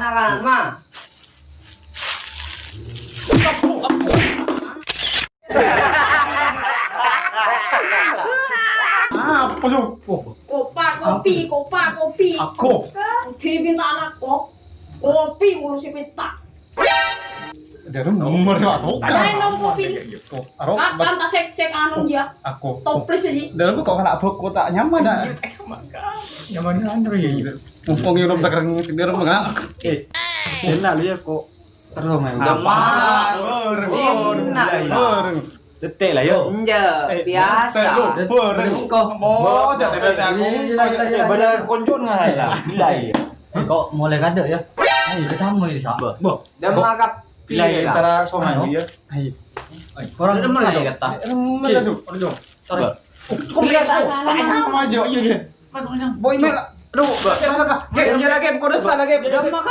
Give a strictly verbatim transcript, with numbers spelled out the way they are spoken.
Kan, Ma. Apa, Cuk? Kopa, kopi, kopa, kopi. Aku. Dipinta anak kok. Kopi mulu sè minta. Dâri nomor ya, aku. Ada yang nom kopi. Aro, Kan, kan, tak sek, sek anu dia. Aku. Toples aja. Dâri kok kala bok kok tak nyaman, dah. Nyaman kan, ya, ya. Mumpung yang belum tak kering, dia belum kenal. Eh, enak lu ya kok. Terus, Mang. Gampang. Bareng. Enak. Bareng. Detek lah, yo. Enja, Eh, biasa. detek lu. Bareng. Kok. Oh, jadi detek aku. Iya, iya, iya, iya. Pada koncon nggak lah? Gila, ya. Eh, kok mulai kadek, ya? Ayo, kita mau ini, Sa. Boh. Dan Kok? Makap Gila, ya, lah. Antara sama Ayo. Dia. Ayo. Orang Udah mulai, saya ya? kata. Mana tuh? Coba. Kok biasa sana, Mang? Ayo, ayo. Boy, Mel. Aduh, Boy, Mel, Kak. Game, dia lagi, kode sana, game. Udah, Mak.